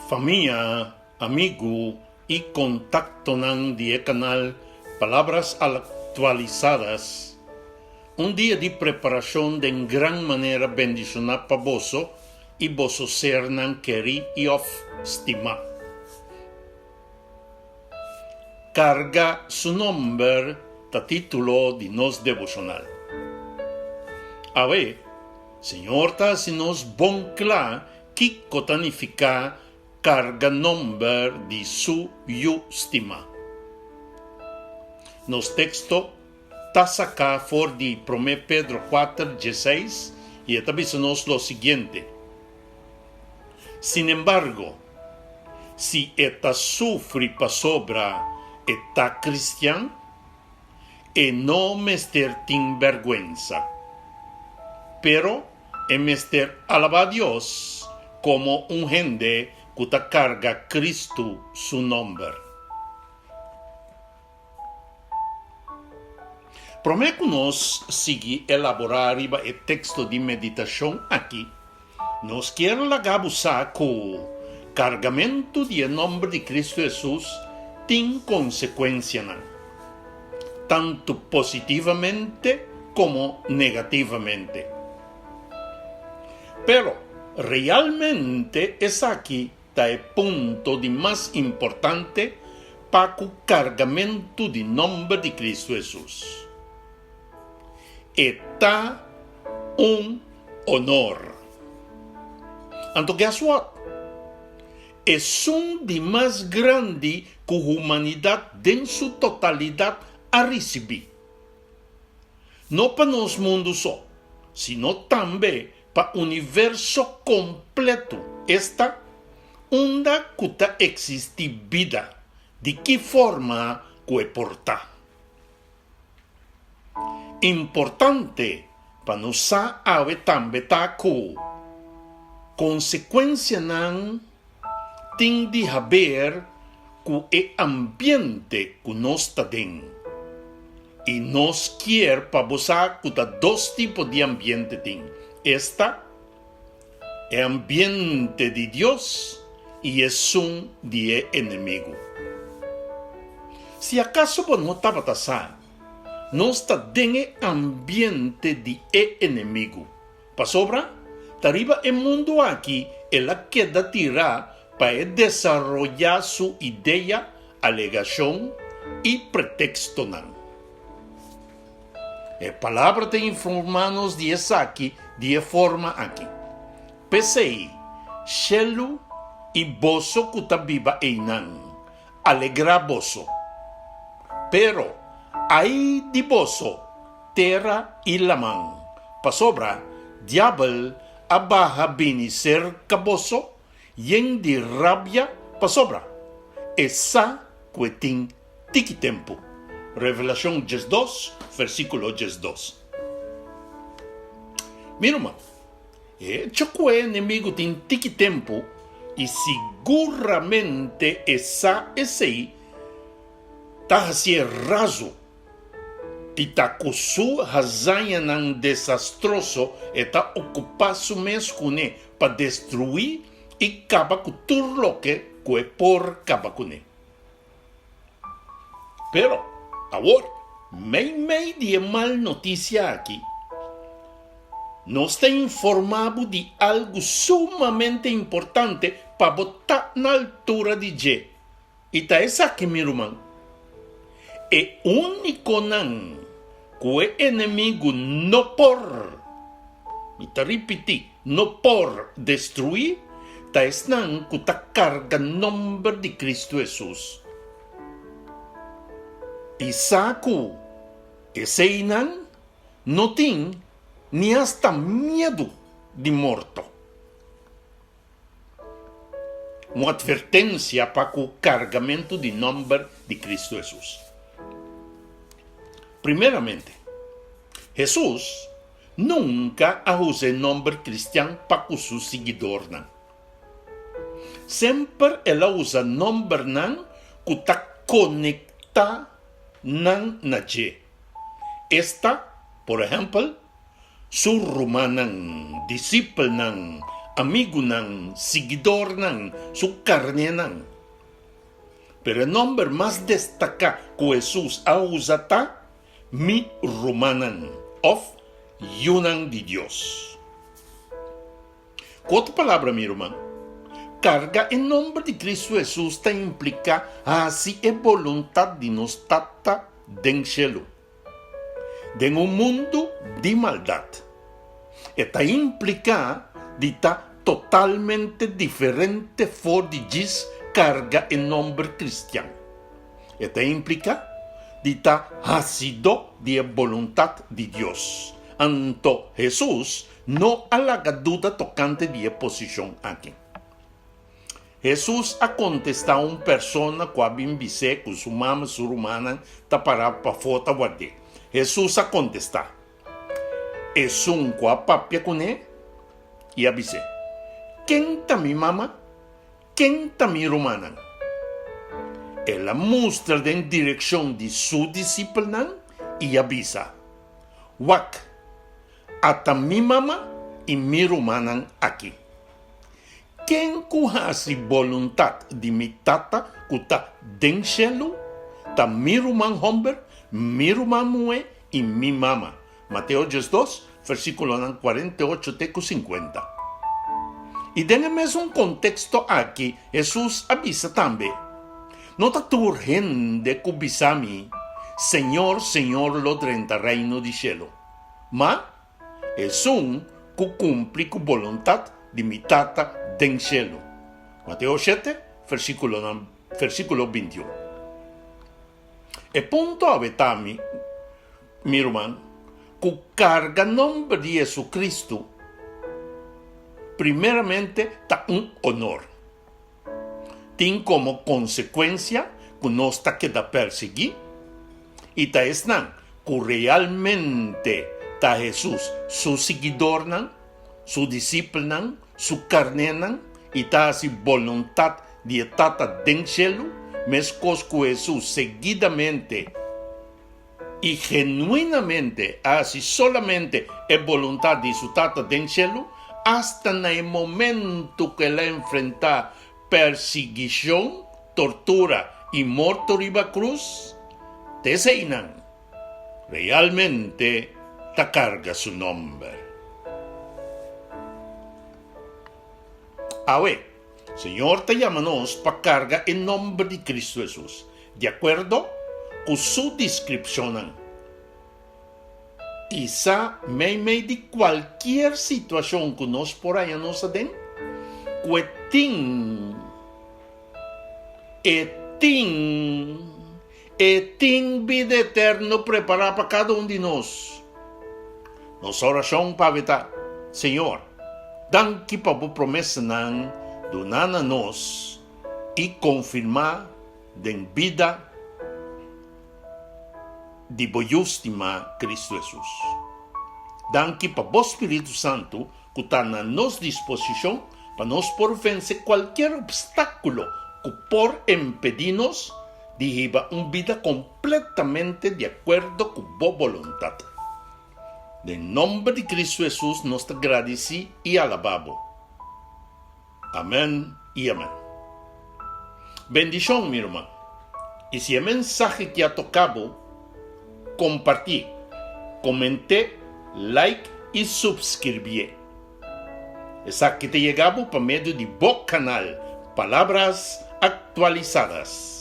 Famia, amigu i kontaktonan di e kanal Palabras Actualizadas, un dia di preparashon den gran manera bendishoná pa boso i boso sernan kerí i òf stimá. Karga su nòmber ta título di nos devoshonal. Awe, Señor ta hasi nos bon kla Kiko ta nifiká karga nòmber di su Yu stimá? Nos teksto ta saká for di Promé Pedro kuater, dieseis i e ta bisa nos lo siguiente, Sinembargo, si e ta sufri pasobra e ta kristian, e no mester tin bèrgwensa. Pero E mester alabá Dios komo un hende ku ta karga Kristu su nòmber. Promé ku nos sigui elaborá riba e teksto di meditashon aki, nos kier laga bo sa ku kargamentu di e nòmber di Kristu Hesus tin konsekuensianan, tantu positivamente komo negativamente. Pero realmente esaki ta e punto di mas importante pa ku kargamentu di nòmber di Kristu Hesus. E ta un onor. Anto guess what? Esun di mas grandi ku humanidat den su totalidat a risibí. No pa nos mundu so, sino tambe pa universo kompletu, esta, unda ku ta eksistí bida, di ki forma ku e por ta. Importante pa nos sa awe tambe ta ku konsekuensianan tin di haber ku e ambiente ku nos ta den. I nos kier pa bo sa ku ta dos tipo di ambiente tin, esta, e ambiente di Dios i esun di e enemigu. Si akaso bo no tabata sa, nos ta den e ambiente di e enemigu. Pasobra ta riba e mundu aki el a keda tirá pa e desaroyá su idea, alegashon i pretekstonan. E Palabra ta informá nos di esaki di e forma aki, P'esei, shelu i boso ku ta biba einan, alegrá boso. Pero, ai di boso, tera i laman, pasobra Diabel a baha bini serka boso yen di rabia pasobra e sa ku e tin tiki tempu. Revelashon 12, versíkulo 12. Mi ruman, e echo ku e enemigu tin tiki tempu i siguramente e sa esei, ta hasié razu. I ta ku su hazañanan desastroso e ta okupá su mes kuné pa destruí i kaba ku tur loke ku e por kaba kuné. Pero, awor, meimei di e mal notisia aki, nos ta informá bo di algu sumamente importante pa bo ta na altura di dje. I ta esaki, mi ruman, e únikonan ku e enemigu no por, mi ta ripití, no por destruí, ta esnan ku ta karga nòmber di Kristu Hesus. I sa ku eseinan no tin ni asta miedu di morto. Un atvertensia pa ku kargamentu di nòmber di Kristu Hesus. Primeramente, Hesus nunka a usa e nòmber kristian pa ku su siguidornan. Semper el a usa nòmbernan ku ta konektá nan na dje. Esta, por ehèmpel, Su rumannan, disipelnan, Amigunan, siguidornan, su karnénan. Pero e nòmber mas destaká ku Hesus a usa ta Mi rumannan òf yunan di Dios. Ku otro palabra, mi ruman, karga e nòmber di Kristu Hesus ta impliká hasi e boluntat di nos Tata den shelu. Den un mundu di maldat, e ta impliká di ta totalmente diferente for di djis karga e nòmber kristian. E ta impliká di ta hasidó di e boluntat di Dios. Anto Hesus no a laga duda tokante di e posishon aki. Hesus a kontestá un persona ku a bin bis'é ku su mama i su rumannan ta pará pafó ta ward'é. Hesus a kontestá esun ku a papia kuné i a bis'é, Ken ta mi mama? Ken ta mi rumannan? El a mustra den direkshon di su disipelnan i a bisa, Wak, ata mi mama i mi rumannan aki. Ken ku hasi boluntat di mi Tata ku ta den shelu, ta mi ruman hòmber, mi ruman muhé i mi mama. Mateo 12, versíkulonan 48 te ku 50. I den e mesun konteksto aki Hesus a bisa tambe, No ta tur hende ku bisa mi, Señor, Señor lo drenta Reino di shelu, ma Esun ku kumpli ku boluntat di mi Tata den shelu. Mateo shete, versíkulonan, versíkulo 21. E punto awe ta, mi, mi ruman, ku karga nomber di JesuCristu primeramente ta un onor. Tin komo konsekuensia ku nos ta keda persiguí, i ta esnan ku realmente ta Hesus su siguidornan, su disipelnan, su karnénan i ta hasi boluntat di e Tata den shelu, meskos ku Hesus seguidamente i genuinamente a hasi solamente e boluntat di su Tata den shelu, asta na e momentu ku el a enfrentá persiguishon, tortura i morto riba krus, ta eseinan realmente ta karga su nòmber. Awe, Señor ta yama nos pa karga e nòmber di Kristu Hesus, di akuerdo ku su deskripshonnan. I sa meimei di kualkier situashon ku nos por haña nos aden, ku e tin, e tin, e tin bida eterno prepará pa kada un di nos. Nos orashon pa ta, Señor, danki pa bo promesanan duná na nos i konfirmá den bida di bo Yu stimá, Kristu Hesus. Danki pa bo spiritu santu ku ta na nos disposishon pa nos por vense kualkier opstákulo ku por impedí nos di hiba un bida kompletamente di akuerdo ku bo boluntat. Den nòmber di Kristu Hesus nos ta gradisí i alabá bo. Amèn i amèn. Bendishon, mi ruman. I si e mensahe ki a toka bo, kompartié, koment'é, like i supskirbié. Esaki ta yega bo pa medio di bo kanal Palabras Actualizadas.